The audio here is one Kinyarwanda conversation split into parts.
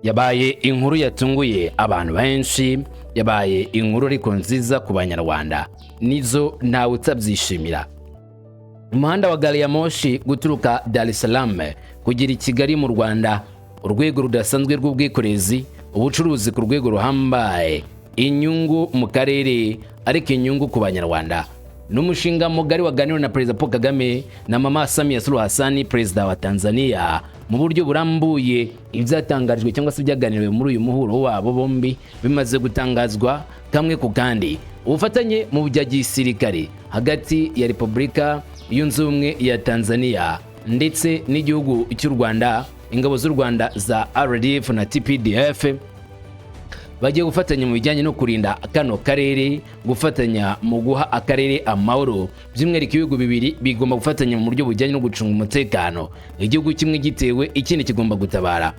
Yabaye inkuru yatunguye abantu benshi, yabaye inkuru ariko nziza ku Banyarwanda, nizo ntawe utabyishimira. Umuhanda wa gari ya moshi guturuka Dar es Salaam kugera i Kigali mu Rwanda, urwego rudasanzwe rw'ubwikorezi, ubucuruzi ku rwego ruhambaye, inyungu mu karere ariko inyungu ku Banyarwanda. Ni umushinga mugari waganiriwe na Perezida Paul Kagame na Mama Samia Suluhu Hassan, Perezida wa Tanzania, mu buryo burambuye. Ibyatangarijwe cyangwa se byaganiriwe muri uyu muhuro wabo bombi bimaze gutangazwa kamwe ku kandi. Ubufatanye mu bya gisirikare hagati ya Repubulika Yunze Ubumwe ya Tanzania ndetse n'igihugu cy'u Rwanda, ingabo z'u Rwanda za RDF na TPDF bagiye gufatanya mu bijyanye no kurinda kano karere, gufatanya mu guha akarere amahoro. By'umwihariko ibihugu bibiri bigomba gufatanya mu buryo bujyanye no gucunga umutekano. Igihugu kimwe gitewe, ikindi kigomba gutabara.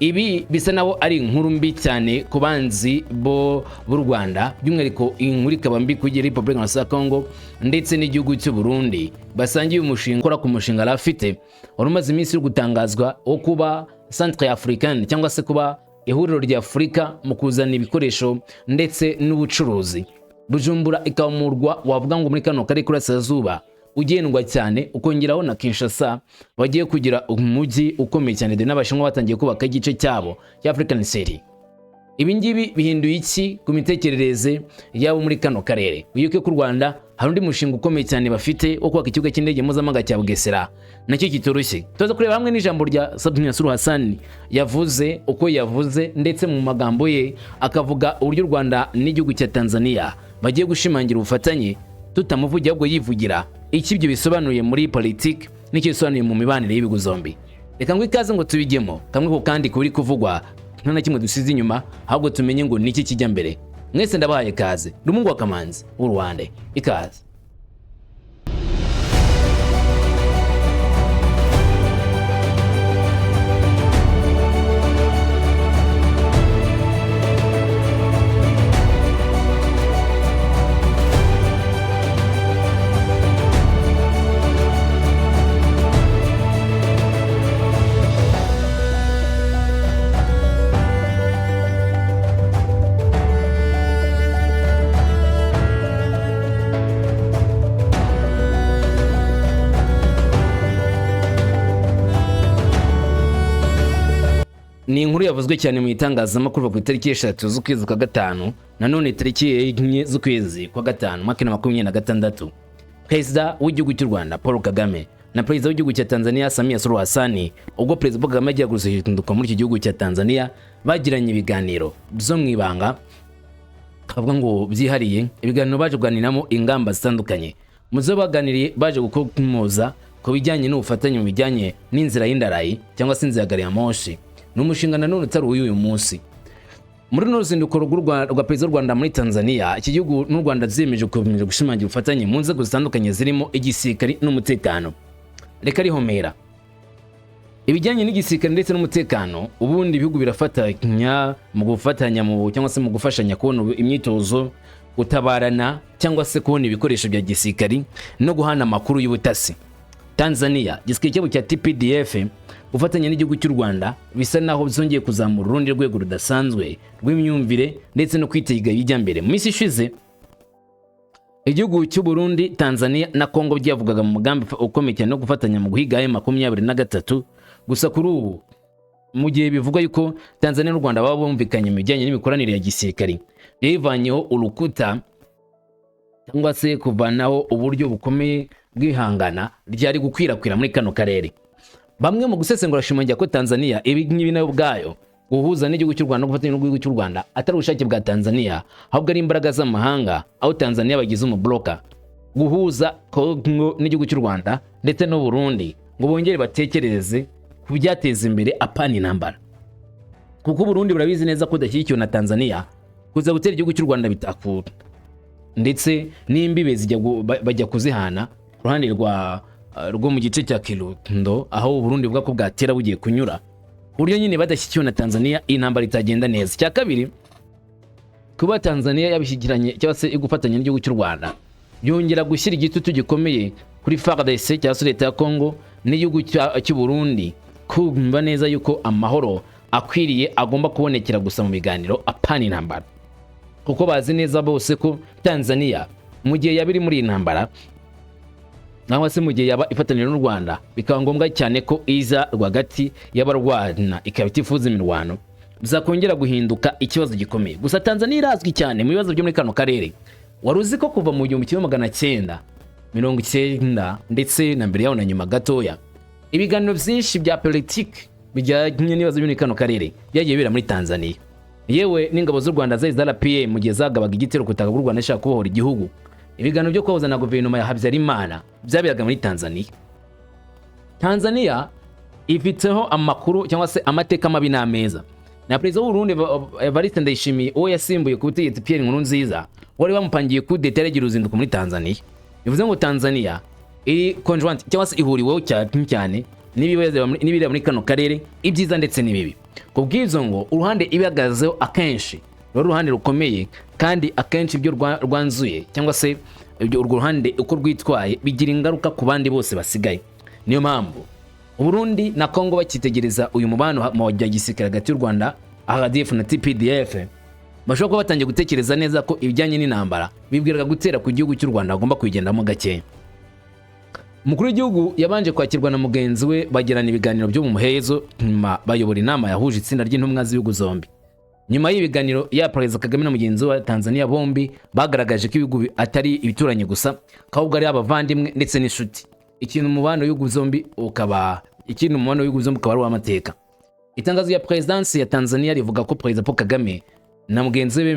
Ibi bisa naho ari inkuru mbi cyane ku banzi bo b'u Rwanda, by'umwihariko inkuru ikaba mbi kuri Repubulika ya Congo ndetse n'igihugu cy'u Burundi basangiye umushinga ukora ku mushinga afite wari umaze iminsi uri gutangazwa wo kuba Centre Africaine, cyangwa se kuba ihuriro rya Afurika mu kuzana ibikoresho ndetse n'ubucuruzi. Bujumbura ikaba umurwa wavuga ngo muri kano karere k'Iburasirazuba ugendwa cyane, ukongeraho na Kinshasa bagiye kugira umujyi ukomeye cyane, dore n'Abashinwa batangiye kubaka igice cyabo cya African City. Ibi ngibi bihinduye iki ku mitekerereze yabo muri kano karere? Wibuke ko u Rwanda hari undi mushinga ukomeye cyane bafite wo kubaka ikibuga cy'indege mpuzamahanga cya Bugesera, nacyo kitoroshye. Tuza kureba hamwe n'ijambo rya Samia Suluhu Hassan yavuze, uko yavuze, ndetse mu magambo ye akavuga uburyo u Rwanda n'igihugu cya Tanzania bagiye gushimangira ubufatanye, tutamuvugira ahubwo yivugira icyo ibyo bisobanuye muri politiki n'icyo bisobanuye mu mibanire y'ibihugu zombi. Reka ngo ikaze ngo tubijyemo kamwe ku kandi kuri kuvugwa, nta na kimwe dusize inyuma, ahubwo tumenye ngo niki kijya mbere. Mwese ndabahaye ikaze. Rumungu wa Kamanzi w'u Rwanda, ikaze. Ni inkuru yavuzwe cyane mu itangazamakuru ku itariki 3 z'ukwezi kwa gatanu, nanone tariki 4 z'ukwezi kwa gatanu mwaka 2026. Perezida w'igihugu cy'u Rwanda Paul Kagame na Perezida w'igihugu cya Tanzania Samia Suluhu Hassan, ubwo Perezida Paul Kagame agiye guzinduka muri iki gihugu cya Tanzania, bagiranye ibiganiro byo mu ibanga, bavuga ngo byihariye, ibiganiro baje kuganiramo ingamba zitandukanye. Mu zo baganiriye, baje gukomoza ku bijyanye n'ubufatanye mu bijyanye n'inzira y'indarayi cyangwa se inzira ya gari ya moshi. Ni umushinga nanone utari uyu munsi. Muri runo ruzinduko rwa Perezida w'u Rwanda muri Tanzania, iki gihugu n'u Rwanda byiyemeje gukomeza gushimangira ubufatanye mu nzego zitandukanye zirimo igisirikari n'umutekano. Reka rihomera ibijyanye n'igisirikare ndetse n'umutekano, ubundi ibihugu birafatanya mu gufatanya mu cyangwa se mu gufashanya kubona imyitozo, gutabarana cyangwa se kubona ibikoresho bya gisirikari no guhana amakuru y'ubutasi. Tanzania, igisirikare cyabo cya TPDF gufatanya n'igihugu cy'u Rwanda bisa naho byongeye kuzamura urundi rwego rudasanzwe rw'imyumvire ndetse no kwitega ibijya mbere. Mu minsi ishize igihugu cy'u Burundi, Tanzania na Congo byavugaga mu mugambi ukomeye cyane no gufatanya mu guhiga M23. Gusa kuri ubu, mu gihe bivugwa yuko Tanzania n'u Rwanda baba bumvikanye mu bijyanye n'imikoranire ya gisirikari, bivanyeho urukuta cyangwa se kuvanaho uburyo bukomeye bw'ihangana ryari gukwirakwira muri kano karere. Bamwe mu gusesengura bashimangira ko Tanzania ibi ngibi nayo ubwayo guhuza n'igihugu cy'u Rwanda no gufatanya n'igihugu cy'u Rwanda atari ubushake bwa Tanzania, ahubwo ari imbaraga z'amahanga, aho Tanzania bagize umubloka guhuza Congo n'igihugu cy'u Rwanda ndetse n'u Burundi ngo bongere batekereze ku byateza imbere, apana intambara, kuko Burundi burabizi neza ko budashyigikiwe na Tanzania kuza gutera igihugu cy'u Rwanda bitakura, ndetse n'imbibe bajya kuzihana ku ruhande rwo mu gice cya Kirundo, aho Burundi buvuga ko bwatera bugiye kunyura, ku buryo nyine badashyigikiwe na Tanzania intambara itagenda neza. Icya kabiri, kuba Tanzania yabishyikiranye cyangwa se gufatanya n'igihugu cy'u Rwanda byongera gushyira igitutu gikomeye kuri FARDC cyangwa se leta ya Congo n'igihugu cy'u Burundi kumva neza yuko amahoro akwiriye agomba kubonekera gusa mu biganiro, apana intambara, kuko bazi neza bose ko Tanzania mu gihe yaba iri muri iyi ntambara cyangwa se mu gihe yaba ifatanije n'u Rwanda, bikaba ngombwa cyane ko iza rwagati y'abarwana, ikaba itifuza imirwano, bizakongera guhinduka ikibazo gikomeye. Gusa Tanzania irazwi cyane mu bibazo byo muri kano karere. Wari uzi ko kuva mu 1990 ndetse na mbere yaho na nyuma gatoya, ibiganiro byinshi bya politiki bijyanye n'ibibazo byo muri kano karere byagiye bibera muri Tanzania? Yewe n'ingabo z'u Rwanda zari za RPA, mu gihe zagabaga igitero ku butaka bw'u Rwanda zishaka kubohora igihugu, ibiganiro byo kubahuza na guverinoma ya Habyarimana byaberaga muri Tanzania. Tanzania ifiteho amakuru cyangwa se amateka mabi n'ameza. Na perezida w'u Burundi Evariste Ndayishimiye, uwo yasimbuye ku butegetsi Pierre Nkurunziza wari bamupangiye coup d'etat, yaragira uruzinduko muri Tanzania. Bivuze ngo Tanzania iri conjoint cyangwa se ihuriweho cyane cyane n'ibibera muri kano karere, ibyiza ndetse n'ibibi. Ku bw'ibyo ngo uruhande ibihagazeho akenshi ruba uruhande rukomeye, kandi akenshi ibyo rwanzuye cyangwa se ibyo urwo ruhande uko rwitwaye bigira ingaruka ku bandi bose basigaye. Niyo mpamvu Uburundi na Congo bakitegereza uyu mubano mu bya gisirikare hagati y'u Rwanda, RDF na TPDF, bashobora kuba batangiye gutekereza neza ko ibijyanye n'intambara bibwiraga gutera ku gihugu cy'u Rwanda bagomba kubigendamo gakeya. Umukuru w'igihugu yabanje kwakirwa na mugenzi we, bagirana ibiganiro byo mu muhezo, nyuma bayobora inama yahuje itsinda ry'intumwa z'ibihugu zombi. Nyuma y'ibiganiro ya Perezida Kagame na mugenzi we wa Tanzania, bombi bagaragaje ko ibihugu atari ibituranyi gusa, ko ahubwo ari abavandimwe ndetse n'inshuti. Ikintu umubano w'ibihugu zombi ukaba ari uw'amateka. Itangazo rya perezidansi ya Tanzania rivuga ko Perezida Paul Kagame na mugenzi we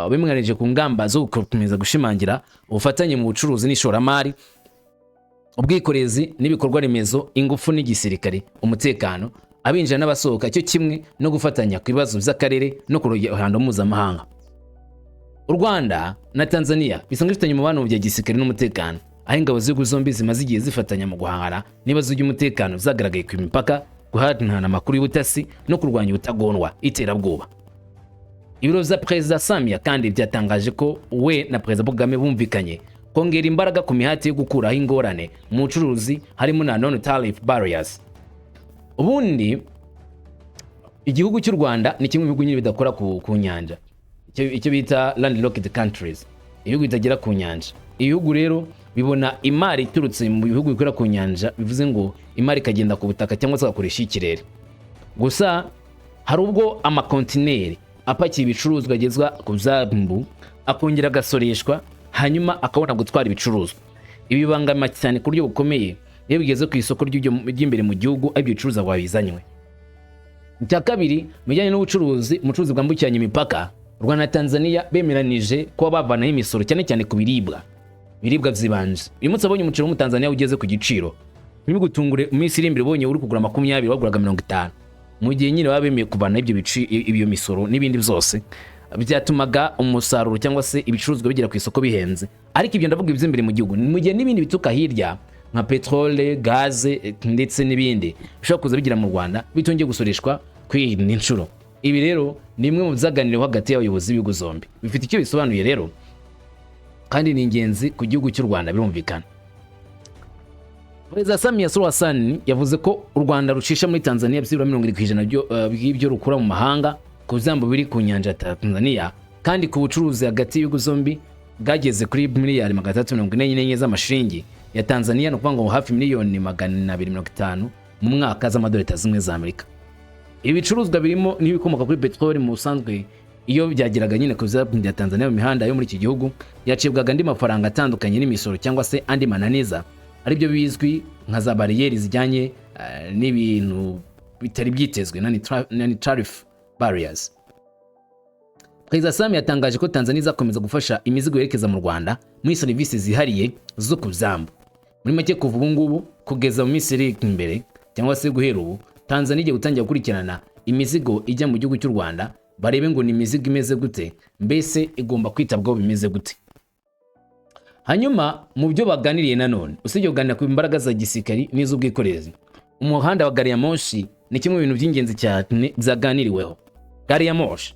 bemeranije ku ngamba zo gukomeza gushimangira ubufatanye mu bucuruzi n'ishoramari, ubwikorezi n'ibikorwa remezo, ingufu n'igisirikare, umutekano, abinjira n'abasohoka, cyo kimwe no gufatanya ku bibazo by'akarere no ku ruhando mpuzamahanga. U Rwanda na Tanzania bisanzwe bifitanye umubano mu bya gisirikare n'umutekano, aho ingabo z'ibihugu zombi zimaze igihe zifatanya mu guhangana n'ibibazo by'umutekano zagaragaye ku mipaka, guhanahana amakuru y'ubutasi no kurwanya ubutagondwa, iterabwoba. Ibiro bya Perezida Samia kandi byatangaje ko we na Perezida Paul Kagame bumvikanye kongera imbaraga ku mihati yo gukuraho ingorane mu bucuruzi, harimo na non tariff barriers. Ubundi igihugu cy'u Rwanda ni kimwe mu bihugu nyine bidakora ku nyanja, icyo bita landlocked countries, ibihugu bitagera ku nyanja. Ibihugu rero bibona imari iturutse mu bihugu bikora ku nyanja, bivuze ngo imari ikagenda ku butaka cyangwa se bagakoresha ikirere. Gusa hari ubwo amakontineri apakiye ibicuruzwa agezwa ku byambu akongera agasoreshwa, hanyuma akabona gutwara ibicuruzwa. Ibi bibangama cyane ku buryo bukomeye iyo bigeze ku isoko ry'imbere mu gihugu, aho ibyo bicuruzwa wabizanywe. Icya kabiri, mu bijyanye n'ubucuruzi, umucuruzi bwambukiranya imipaka, u Rwanda na Tanzania bemeranije kuba bavanaho imisoro cyane cyane ku biribwa by'ibanze. Uyu munsi wabonye umuceri wo mu Tanzania ugeze ku giciro, ntibigutungure mu minsi iri imbere ubonye uri kugura 20 waguraga 50, mu gihe nyine baba bemeye kuvanaho ibyo misoro n'ibindi byose byatumaga umusaruro cyangwa se ibicuruzwa bigera ku isoko bihenze. Ariko ibyo ndavuga iby'imbere mu gihugu, mu gihe n'ibindi bituruka hirya nka peterole, gaze ndetse n'ibindi bishobora kuza bigera mu Rwanda bitongeye gusoreshwa kuri iyi nshuro. Ibi rero ni bimwe mu byaganiriweho hagati y'abayobozi b'ibihugu zombi. Bifite icyo bisobanuye rero kandi ni ingenzi ku gihugu cy'u Rwanda, birumvikana. Perezida Samia Suluhu Hassan yavuze ko u Rwanda rucisha muri Tanzania byibura 70% by'ibyo rukura mu mahanga ku byambu biri ku nyanja ya Tanzania, kandi ku bucuruzi hagati y'ibihugu zombi bwageze kuri miliyari 644 z'amashiringi ya Tanzania, ni ukuvuga ngo hafi miliyoni 250 mu mwaka z'amadolari Leta Zunze Ubumwe za Amerika. Ibi bicuruzwa birimo n'ibikomoka kuri peteroli. Mu busanzwe iyo byageraga nyine ku byambu bya Tanzania mu mihanda yo muri iki gihugu, yacibwaga andi mafaranga atandukanye n'imisoro cyangwa se andi mananiza, aribyo bizwi nka za bariyeri zijyanye n'ibintu bitari byitezwe, non tariff barriers. Perezida Sam yatangaje ko Tanzania izakomeza gufasha imizigo yerekeza mu Rwanda muri serivisi zihariye zo ku byambu. Muri make, kuva ubu ngubu kugeza mu minsi iri imbere cyangwa se guhera ubu, Tanzania igiye gutangira gukurikirana imizigo ijya mu gihugu cy'u Rwanda, barebe ngo ni imizigo imeze gute, mbese igomba kwitabwaho bimeze gute. Hanyuma mu byo baganiriye nanone, usibye kuganira ku mbaraga za gisirikari n'iz'ubwikorezi, umuhanda wa gari ya moshi ni kimwe mu bintu by'ingenzi cyane byaganiriweho. Gari ya moshi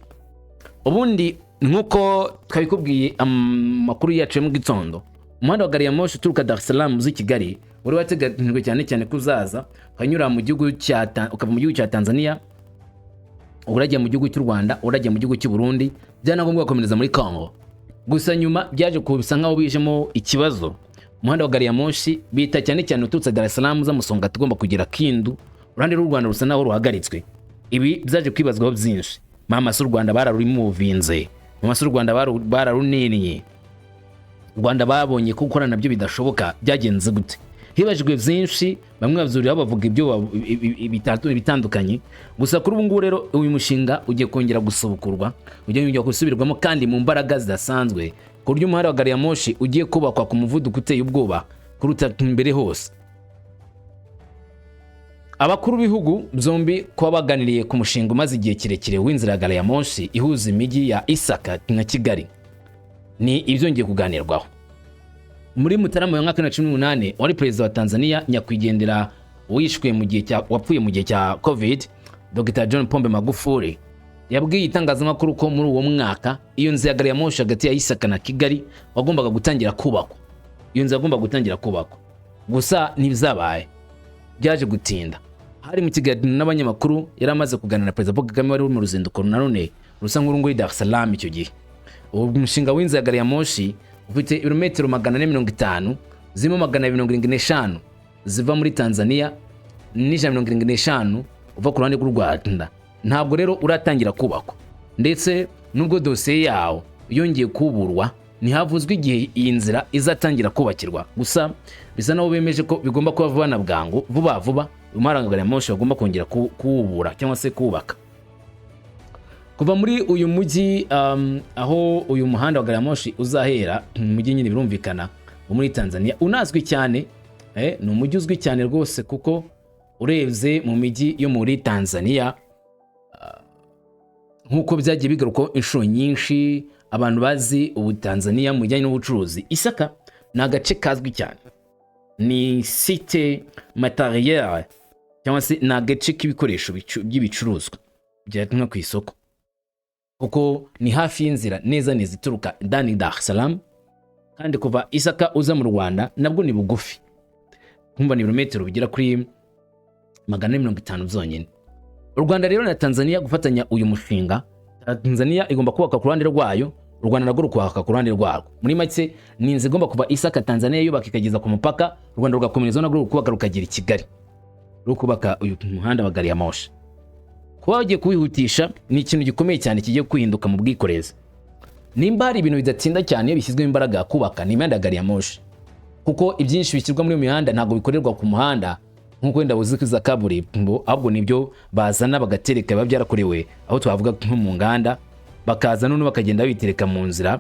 ubundi, nk'uko twabikubwiye amakuru yacu yo mu gitondo, umuhanda wa gari ya moshi uturuka Dar es Salaam uza i Kigali wari wateganijwe cyane cyane ko uzaza ukanyura mu gihugu cya ukava mu gihugu cya Tanzania. Urajya mu gihugu cy'u Rwanda, urajya mu gihugu cy'u Burundi, byana ngombwa gukomereza muri Congo. Gusa nyuma byaje kusa nkaho bijemo ikibazo. Umuhanda wa gari ya moshi bita cyane cyane uturutse Dar es Salaam uza Musonga tugomba kugera Kindu, uruhande rw'u Rwanda rusa naho ruhagaritswe. Ibi byaje kwibazwaho byinshi. Mama, se u Rwanda bararurimuvinze? Mama, se u Rwanda bararuniniye? U Rwanda babonye ko gukorana nabyo bidashoboka? Byagenze gute? Hibajijwe byinshi, bamwe babyuriraho bavuga ibyo ibitandukanye. Gusa kuri ubu ngubu rero uyu mushinga ugiye kongera gusubukurwa, ugiye kongera gusubirwamo kandi mu mbaraga zidasanzwe, ku buryo umuhanda wa gari ya moshi ugiye kubakwa ku muvuduko uteye ubwoba kuruta mbere hose. Abakuru b'ibihugu byombi kuba baganiriye ku mushinga umaze igihe kirekire w'inzira ya gari ya moshi ihuza imijyi ya Isaka na Kigali ni ibyongeye kuganirwaho. Muri Mutarama ya mwaka wa 2018, wari perezida wa Tanzania nyakwigendera wishwe mu gihe cya wapfuye mu gihe cya COVID, Dr John Pombe Magufuli, yabwiye itangazamakuru ko muri uwo mwaka iyo nzira ya gari ya moshi hagati ya Isaka na Kigali wagombaga gutangira kubakwa. Iyo nzira yagombaga gutangira kubakwa, gusa ntibyabaye, byaje gutinda. Hari mu kiganiro n'abanyamakuru yari amaze kuganira na Perezida Paul Kagame wari uri mu ruzinduko nanone rusa nk'uru nguru i Dar es Salaam icyo gihe. Uwo mushinga w'inzira ya gari ya moshi ufite ibirometero 450, zirimo 275 ziva muri Tanzania n'175 uva ku ruhande rw'u Rwanda. Ntabwo rero uratangira kubakwa, ndetse nubwo dosiye yawo yongeye kuburwa, ntihavuzwe igihe iyi nzira izatangira kubakirwa. Gusa bisa naho bemeje ko bigomba kuba vuba na bwangu, vuba vuba, umuhanda wa gari ya moshi bagomba kongera kuwubura cyangwa se kuwubaka kuva muri uyu mujyi, aho uyu muhanda wa gari ya moshi uzahera. Mu mujyi nyine birumvikana wo muri Tanzania unazwi cyane, ni umujyi uzwi cyane rwose, kuko urebye mu mijyi yo muri Tanzania, nk'uko byagiye bigarukwaho inshuro nyinshi, abantu bazi ubu Tanzania mu bijyanye n'ubucuruzi, Isaka ni agace kazwi cyane, ni cité matérielle cyangwa se ni agace k'ibikoresho by'ibicuruzwa byajyanwa ku isoko, kuko ni hafi y'inzira neza neza ituruka ndani Dar es Salaam. Kandi kuva Isaka uza mu Rwanda nabwo ni bugufi, nkumva ni ibirometero bigera kuri 450 byonyine. U Rwanda rero na Tanzania gufatanya uyu mushinga, Tanzania igomba kubaka ku ruhande rwayo, u Rwanda narwo rukubaka ku ruhande rwarwo. Muri make ni inzu igomba kuva Isaka Tanzania yubaka ikageza ku mupaka, u Rwanda rugakomereza narwo rukubaka rukagera i Kigali, rukubaka uyu muhanda wa gari ya moshi. Kuba bagiye kuwihutisha ni ikintu gikomeye cyane kigiye kwihinduka mu bwikorezi. Nimba hari ibintu bidatinda cyane iyo bishyizwemo imbaraga kubaka, ni imihanda ya gari ya moshi, kuko ibyinshi bishyirwa muri iyo mihanda ntabwo bikorerwa ku muhanda nk'uko wenda buzi ko za kaburimbo, ahubwo nibyo bazana bagatereka, biba byarakorewe aho twavuga nko mu nganda, bakaza noneho bakagenda bitereka mu nzira.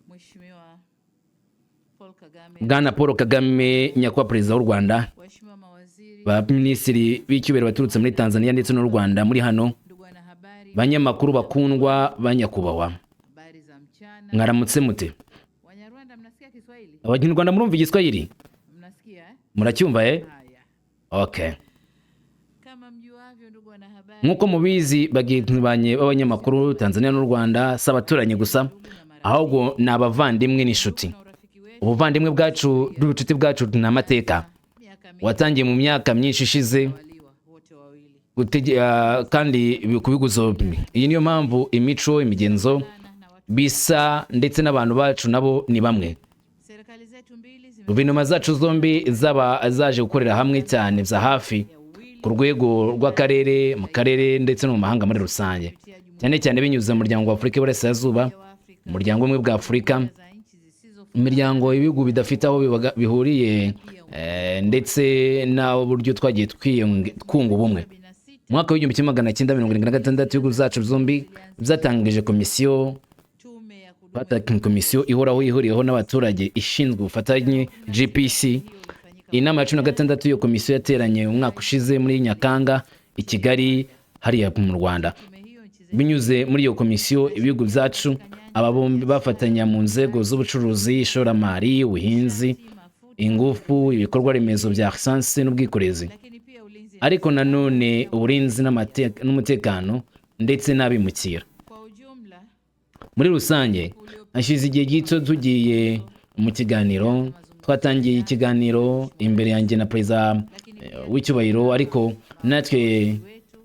Mheshimiwa Paul Kagame, Bwana Paul Kagame, nyakubahwa perezida w'u Rwanda, waheshimiwa mawaziri, ba minisitiri b'icyubahiro baturutse muri Tanzania ndetse n'u Rwanda muri hano, ndugu wanahabari, banyamakuru bakundwa, banyakubahwa, habari za mchana. mwaramutse mute? Wanyarwanda, mnasikia Kiswahili? Abanyarwanda murumva Igiswahili? Mnasikia, eh? Muracyumva, eh? Haya. Okay. Kama mjuavyo, ndugu wanahabari, Nk'uko mubizi bagenzi banjye b'abanyamakuru, Tanzania n'u Rwanda si abaturanyi gusa, ahubwo ni abavandimwe n'inshuti. na urafiki wetu Ubuvandimwe bwacu n'ubucuti bwacu ni amateka miaka mingi watangiye mu myaka myinshi ishize waliwa wote wawili kandi ku bihugu zombi. Iyi niyo mpamvu imico, imigenzo na watu bisa, ndetse n'abantu bacu nabo ni bamwe. Serikali zetu mbili zime Guverinoma zacu zombi zaba zaje gukorera hamwe cyane bya hafi ya uwili ku rwego rw'akarere, mu karere ndetse no mu mahanga muri rusange, kupitia jumuiya cyane cyane binyuze mu muryango wa Afurika y'Iburasirazuba, wa Afrika umuryango w'Ubumwe bwa Afurika, za nchi zisizo imiryango y'ibihugu bidafite aho bihuriye, ndetse n'uburyo twagiye twunga ubumwe. 76 Mu mwaka w'1976 ibihugu byacu byombi byatangije komisiyo tume ya kudumu batakinye komisiyo ihoraho ihuriyeho n'abaturage ishinzwe ubufatanye, GPC. Inama ya 16 y'iyo komisiyo yateranye umwaka ushize muri Nyakanga i Kigali hariya mu Rwanda. Tume hiyo nchi zetu Binyuze muri iyo komisiyo, ibihugu byacu aba bombi bafatanya mu nzego z'ubucuruzi, ishoramari, ubuhinzi, mafuta ingufu, ibikorwa remezo bya lisansi n'ubwikorezi, lakini pia ulinzi ariko nanone uburinzi n'umutekano ndetse n'abimukira. Kwa ujumla Muri rusange hashize igihe gito tugiye mu kiganiro. Twatangiye ikiganiro imbere yanjye na perezida w'icyubahiro, ariko natwe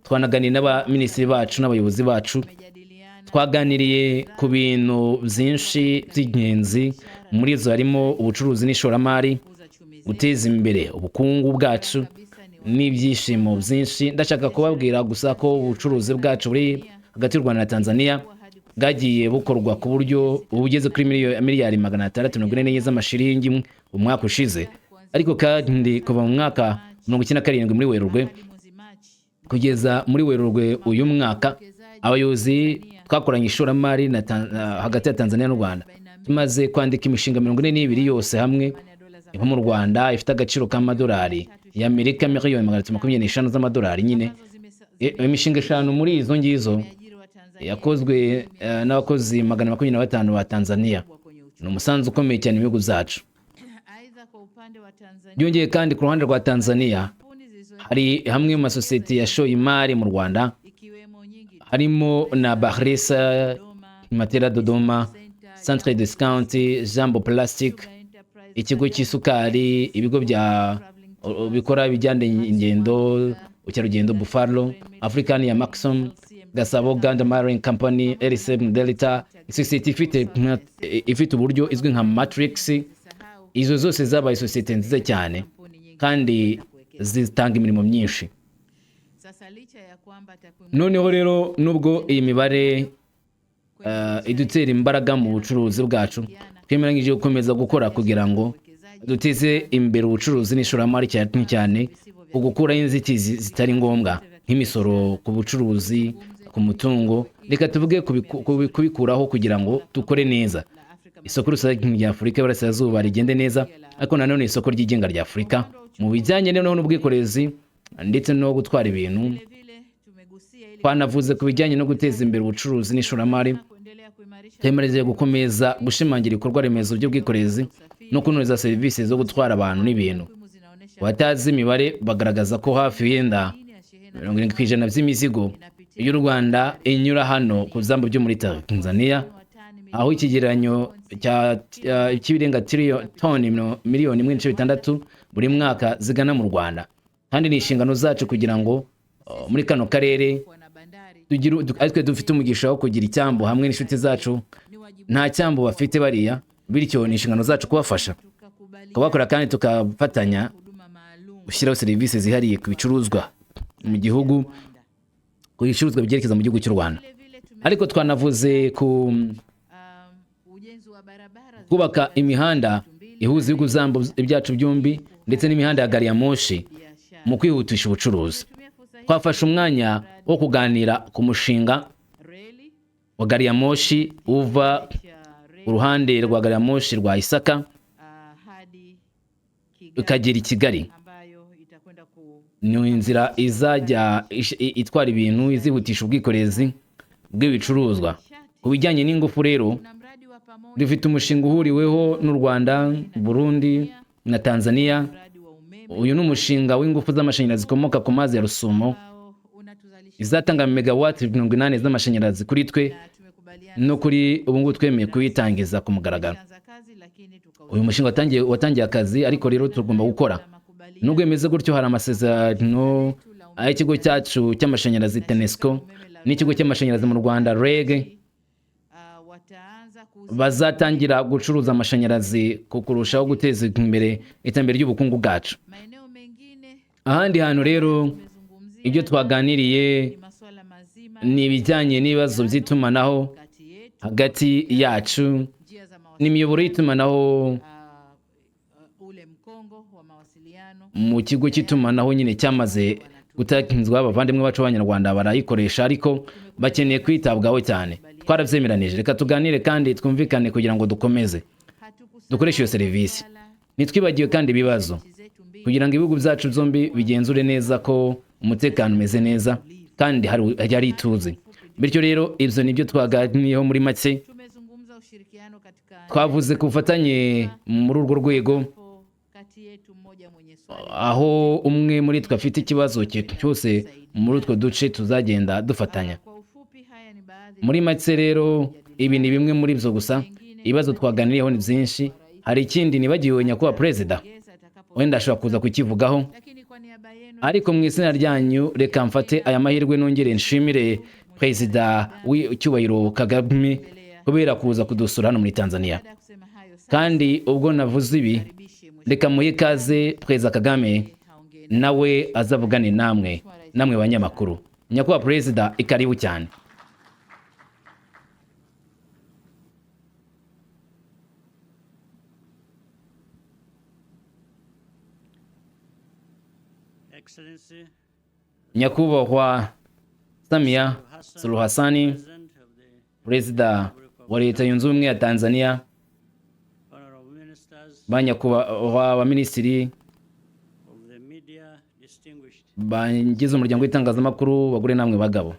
twanaganiriye n'abaminisitiri bacu n'abayobozi bacu. Tumejadiliana Twaganiriye ku bintu byinshi by'ingenzi. Muri izo harimo ubucuruzi n'ishoramari, kukuza chumi zetu. guteza imbere ubukungu bwacu n'ibyishimo byinshi. Ndashaka kubabwira gusa ko ubucuruzi bwacu buri hagati y'u Rwanda na Tanzania bwagiye bukorwa ku buryo bugeze kuri miliyari 644 z'amashiringi umwaka ushize, ariko kandi kuva mu mwaka 97 muri Werurwe Hadi mwezi Machi kugeza muri Werurwe uyu mwaka, abayobozi twakoranye ishoramari hagati ya Tanzania n'u Rwanda tumaze kwandika imishinga 42 yose hamwe ya dola za iva mu Rwanda, ifite agaciro k'amadolari y'Amerika miliyoni 325 z'amadolari nyine. ambazo Imishinga eshanu muri izo ngizo zimeajiri wa Tanzania yakozwe n'abakozi 125 ba Tanzania. kwenye uchumi. Ni umusanzu ukomeye cyane mu bihugu byacu. Aidha, kwa upande wa Tanzania, Byongeye kandi, ku ruhande rwa Tanzania, kampuni zilizo hari hamwe mu masosiyete yashoye imari mu Rwanda, ikiwemo nyingi harimo na Bakhresa, Dodoma, Matera Dodoma, Centre Discount, Jambo Plastic, Sugar Enterprise, ikigo cy'isukari, ibigo bya bikora ibijyanye ingendo, ubukerarugendo, Buffalo African ya Maxon, Gasabo Ganda Marine Company, LCM Delta, isosiyete ifite uburyo izwi nka Matrix. sahau Izo zose zabaye sosiyete nziza cyane kampuni nyingi kandi zitanga imirimo myinshi. Sasa licha ya kwamba takwimu Noneho rero, nubwo iyi mibare idutera imbaraga mu bucuruzi bwacu, twemeranyije gukomeza gukora kugira ngo duteze imbere ubucuruzi n'ishoramari, cyane cyane ku gukuraho inzitizi zitari ngombwa nk'imisoro ku bucuruzi, ku mutungo. Reka tuvuge kubikuraho kugira ngo dukore neza la Afrika isoko rusange rya Afurika y'Iburasirazuba rigende neza, ariko nanone isoko ryigenga rya Afurika mu bijyanye noneho n'ubwikorezi ndetse no gutwara ibintu. Vile vile tumegusia ili Twanavuze ku bijyanye no guteza imbere ubucuruzi n'ishoramari. kuendelea kuimarisha Twemereye gukomeza gushimangira ibikorwa remezo by'ubwikorezi no kunoza serivisi zo gutwara abantu n'ibintu. takwimu zinaonyesha Abatazi imibare bagaragaza ko hafi yenda nini ya shehena 70% by'imizigo y'u Rwanda inyura hano ku byambu byo muri Tanzania, wa tani aho ikigereranyo cy'ibirenga toni miliyoni 1.6 buri mwaka zigana mu Rwanda. Kandi ni inshingano zacu kugira ngo muri kano karere kuwa na bandari ari twe dufite umugisha wo kugira icyambu hamwe n'inshuti zacu. Ni wajibu Nta cyambu bafite bariya, bityo ni inshingano zacu kubafasha, tukakubaliana kubakora kandi tukafatanya huduma maalum gushyiraho serivisi zihariye ku bicuruzwa mu gihugu, Rwanda. ku bicuruzwa byerekeza mu gihugu cy'u Rwanda. Vile vile tume Ariko twanavuze ku ujenzi wa barabara kubaka imihanda ihuza ibihugu byacu byombi ndetse n'imihanda ya gari ya moshi biashara. mu kwihutisha ubucuruzi. Tumia fursa hii Twafashe umwanya wo kuganira ku mushinga reli wa gari ya moshi uva cha reli uruhande rwa gari ya moshi rwa Isaka hadi Kigali ukagera i Kigali. ambayo itakwenda ku Ni inzira izajya itwara ibintu, izihutisha ubwikorezi bw'ibicuruzwa. Ku bijyanye n'ingufu rero, na mradi wa pamoja dufite umushinga uhuriweho n'u Rwanda, Burundi na Tanzania. mradi wa umeme Uyu ni umushinga w'ingufu z'amashanyarazi zikomoka ku mazi ya Rusumo, ambao unatuzalisha izatanga megawati 80 z'amashanyarazi kuri twe. Na tumekubaliana No kuri ubu ngubu twemeye kuyitangiza ku mugaragaro. anza kazi, lakini tuka Uyu mushinga watangiye akazi, ariko rero tugomba gukora. makubaliano Nubwo bimeze gutyo, hari amasezerano ay'ikigo cyacu cy'amashanyarazi TANESCO n'ikigo cy'amashanyarazi mu Rwanda REG wataanza kuuza bazatangira gucuruza amashanyarazi ku kurushaho guteza imbere iterambere ry'ubukungu bwacu. Maeneo mengine Ahandi hantu rero, tumezungumzia ibyo twaganiriye ni masuala mazima ni ibijyanye n'ibibazo by'itumanaho kati yetu, hagati yacu njia za mawasiliano, n'imiyoboro y'itumanaho ule mkongo wa mawasiliano mu kigo cy'itumanaho nyine cyamaze gutangizwa. Abavandimwe bacu b'Abanyarwanda barayikoresha, ariko bakeneye kwitabwaho cyane. Twarabyemeranije, reka tuganire kandi twumvikane kugira ngo dukomeze hatukusahau dukoreshe iyo serivisi. wala Ntitwibagiwe kandi ibibazo nchi zetu mbili kugira ngo ibihugu byacu byombi bigenzure neza ko umutekano umeze neza kandi hari ituze. Bityo rero, ibyo nibyo twaganiriyeho muri make. Tumezungumza ushirikiano katika Twavuze ku bufatanye muri urwo rwego, hapo kati yetu mmoja mwenye swali aho umwe muri twe afite ikibazo cyose muri utwo duce tuzagenda dufatanya. Kwa ufupi, haya ni baadhi Muri make rero, ibi ni bimwe muri byo gusa. Ibibazo twaganiriyeho ni byinshi. Hari ikindi nibagiwe, nyakubahwa perezida? Ongeza atakapo Wenda ashobora kuza kukivugaho. Lakini kwa niaba yenu Ariko mu izina ryanyu, reka mfate aya mahirwe nongere nshimire Perezida w'icyubahiro Kagame kubera kuza kudusura hano muri Tanzania. Baada ya kusema hayo sasa Kandi ubwo navuze ibi, karibishe reka muhe ikaze Perezida Kagame, haongee nawe azavugane namwe banyamakuru. Nyakubahwa perezida, ikaribu cyane. Excellency Nyakubahwa Samia Suluhu Hassan, President of the Perezida wa Leta Yunze Ubumwe ya Tanzania, Honorable Ministers ba nyakubahwa baminisitiri, of the media, distinguished. bagize umuryango w'itangazamakuru, bagore namwe bagabo,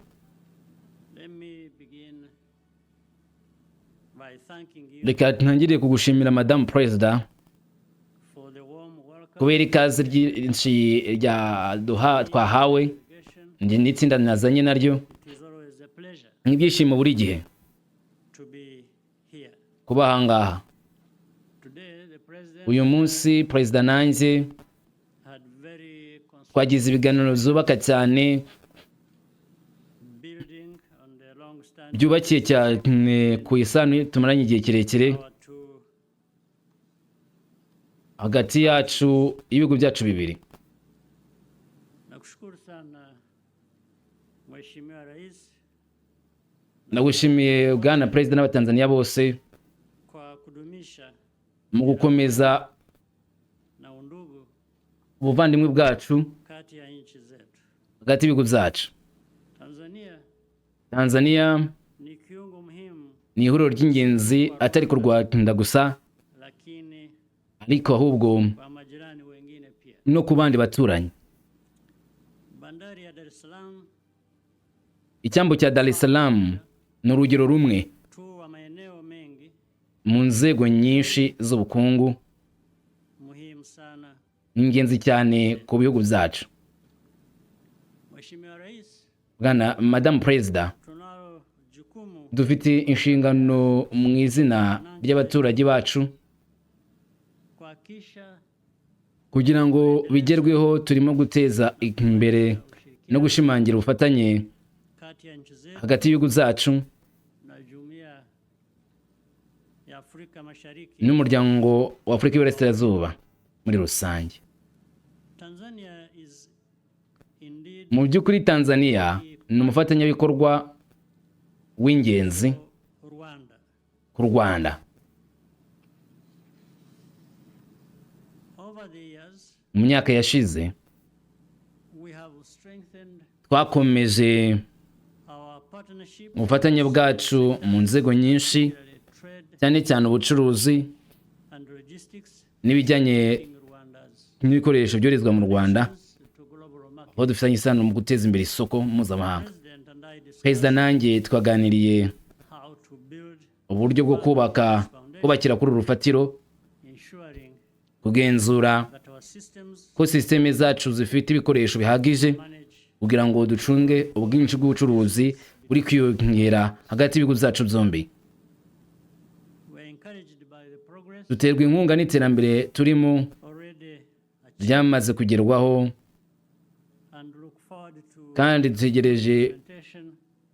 Let me begin by thanking you reka ntangire kugushimira, Madamu Perezida, for the warm welcome kubera ikaze ryinshi rya duha twahawe delegation. njye n'itsinda nazanye naryo. It is always a pleasure Nk'ibyishimo buri gihe to be here. kuba ahangaha. Today, the President Uyu munsi perezida nanjye had very constructive twagize ibiganiro byubaka cyane, building on the long-standing byubakiye cyane ku isano tumaranye igihe kirekire our two hagati yacu y'ibihugu byacu bibiri. Nakushukuru sana Mheshimiwa Rais Ndagushimiye, bwana perezida, n'Abatanzaniya bose kwa kudumisha mu gukomeza na undugu ubuvandimwe bwacu kati ya nchi zetu. hagati y'ibihugu byacu. Tanzania Tanzania ni kiungo muhimu, ni ihuriro ry'ingenzi atari ku Rwanda gusa, lakini ariko ahubwo kwa majirani wengine pia. no ku bandi baturanyi. Bandari ya Dar es Salaam Icyambu cya Dar es Salaam ni urugero rumwe tu wa maeneo mengi mu nzego nyinshi z'ubukungu, muhimu sana. ni ingenzi cyane ku bihugu byacu. Mheshimiwa Rais, Bwana Madamu Perezida, tunalo jukumu dufite inshingano mu izina ry'abaturage bacu kuhakikisha kugira ngo bigerweho. Turimo guteza imbere no gushimangira ubufatanye kati ya nchi zetu hagati y'ibihugu byacu na Jumuiya ya Afrika Mashariki. n'umuryango wa Afurika y'Iburasirazuba muri rusange. Tanzania is indeed Mu by'ukuri, Tanzania ni umufatanyabikorwa w'ingenzi Rwanda. ku Rwanda. Over the years, Mu myaka yashize, we have strengthened twakomeje our partnership, ubufatanye bwacu mu nzego nyinshi, particularly trade cyane cyane ubucuruzi and logistics, n'ibijyanye in Rwanda's n'ibikoresho byoherezwa mu Rwanda, to global market. aho dufitanye isano mu guteza imbere isoko mpuzamahanga. President and I discussed Perezida nanjye twaganiriye how to build, uburyo bwo kubakira kuri uru rufatiro, ensuring kugenzura that our systems ko sisiteme zacu zifite ibikoresho bihagije manage kugira ngo ducunge ubwinshi bw'ubucuruzi buri kwiyongera hagati y'ibihugu byacu byombi. We are encouraged by the progress Duterwa inkunga n'iterambere turimo already achieved ryamaze kugerwaho, and look forward to kandi dutegereje implementation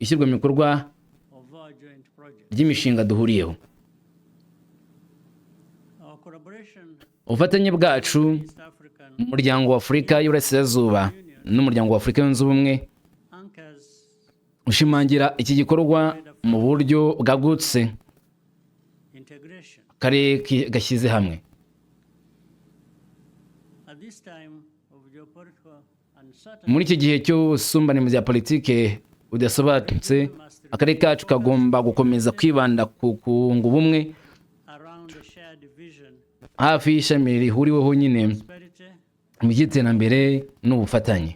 ishyirwa mu bikorwa of our joint project. ry'imishinga duhuriyeho. Our collaboration Ubufatanye bwacu East African mu muryango wa Afurika y'Iburasirazuba n'umuryango wa Afurika Yunze Ubumwe anchors ushimangira iki gikorwa mu buryo bwagutse, integration. akarere gashyize hamwe. At this time of geopolitical uncertainty, Muri iki gihe cy'ubusumbane mu bya politike budasobanutse, akarere kacu kagomba gukomeza kwibanda ku kunga ubumwe around a shared vision, hafi y'ishami rihuriweho nyine prosperity, mu by'iterambere n'ubufatanye.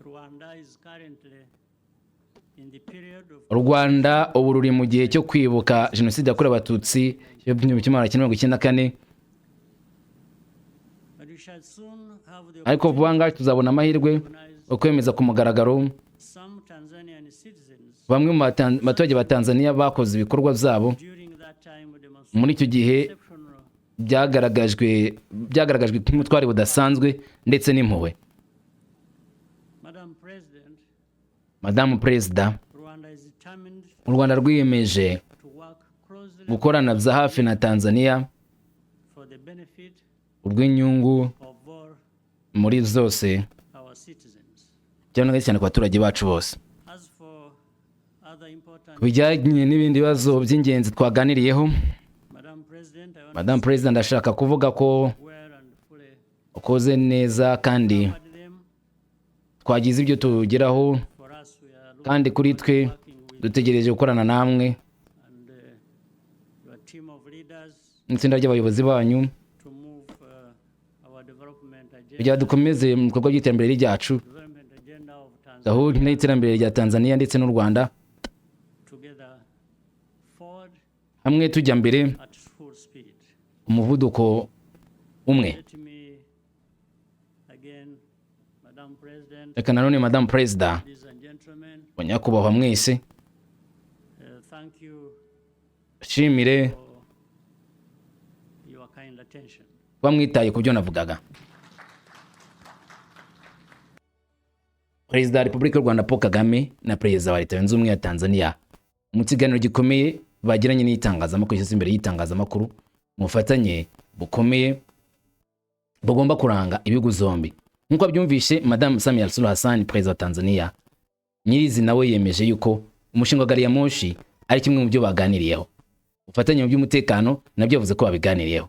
Rwanda is currently in the period of U Rwanda ubu ruri mu gihe cyo kwibuka Jenoside yakorewe Abatutsi yo mu 1994. But we shall soon have the Ariko vuba ngaha tuzabona amahirwe yo kwemeza ku mugaragaro some Tanzanian citizens bamwe mu baturage ba Tanzania bakoze ibikorwa byabo during that time demonstrated muri icyo gihe exceptional Byagaragajwe nk'ubutwari budasanzwe ndetse n'impuhwe. Madam President, Madamu Perezida, Rwanda is determined u Rwanda rwiyemeje to work closely gukorana bya hafi na Tanzania for the benefit ubw'inyungu of all muri zose, our citizens. cyane cyane ku baturage bacu bose. As for other important, Ku bijyanye n'ibindi bibazo by'ingenzi twaganiriyeho, Madam President, I want Madamu Perezida, ndashaka kuvuga ko to well and fully ukoze neza kandi covered them. twagize ibyo tugeraho. For us, we are looking Kandi kuri twe working with dutegereje gukorana namwe and your team of leaders n'itsinda ry'abayobozi banyu to move our development agenda, kugira dukomeze mu bikorwa by'iterambere ryacu, development agenda of Tanzania gahunda y'iterambere rya Tanzania ndetse n'u Rwanda together forward hamwe tujya mbere at full speed. umuvuduko umwe. Let me again, Madam President, Reka nanone, Madamu Perezida, ladies and gentlemen, banyakubahwa mwese, thank you nshimire for your kind attention. kuba mwitaye ku byo navugaga. Perezida wa Repubulika y'u Rwanda Paul Kagame na Perezida wa Leta Zunze Ubumwe ya Tanzania mu kiganiro gikomeye bagiranye n'itangazamakuru, cyangwa se imbere y'itangazamakuru, mu bufatanye bukomeye bugomba kuranga ibihugu zombi. Nk'uko byumvishe, Madamu Samia Suluhu Hassan, Perezida wa Tanzania nyirizina, we yemeje yuko umushinga wa gari ya moshi ari kimwe mu byo baganiriyeho. Ubufatanye mu by'umutekano nabyo yavuze ko babiganiriyeho.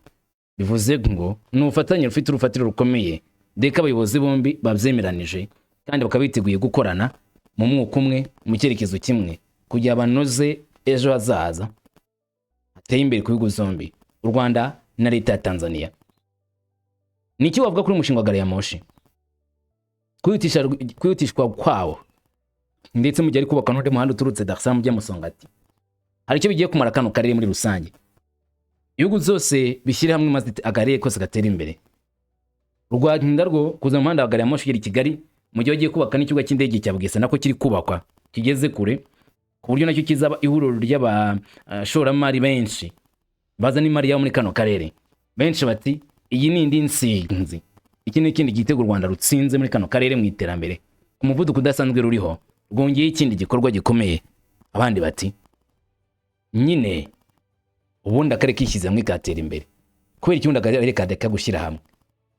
Bivuze ngo ni ubufatanye rufite urufatiro rukomeye, dore ko abayobozi bombi babyemeranije kandi bakaba biteguye gukorana mu mwuka umwe, mu cyerekezo kimwe, kugira banoze ejo hazaza hateye imbere ku bihugu zombi, u Rwanda na Leta ya Tanzania. Ni iki wavuga kuri uyu mushinga wa gari ya moshi, kwihutishwa kwawo, ndetse mu gihe ari kubakwa n'undi muhanda uturutse Dar es Salaam ujya Musongati? Hari icyo bigiye kumara kano karere muri rusange? Ibihugu byose bishyire hamwe maze akarere kose gatere imbere. U Rwanda rwo kuza mu muhanda wa gari ya moshi ugera i Kigali, mu gihe bagiye kubaka n'ikibuga cy'indege cya Bugesera, nako kiri kubakwa kigeze kure, ku buryo nacyo kizaba ihuriro ry'abashoramari benshi bazana imari yabo muri kano karere. Benshi bati iyi ni indi nsinzi, iki ni ikindi gitego u Rwanda rutsinze muri kano karere mu iterambere ku muvuduko udasanzwe ruriho, rwongeyeho ikindi gikorwa gikomeye. Abandi bati nyine ubundi akarere kishyize hamwe katera imbere. Kubera iki ubundi akarere kadeka gushyira hamwe?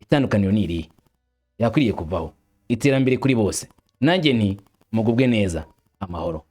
Itandukaniro ni irihe yakwiriye kuvaho? Iterambere kuri bose. Nanjye nti mugubwe neza, amahoro.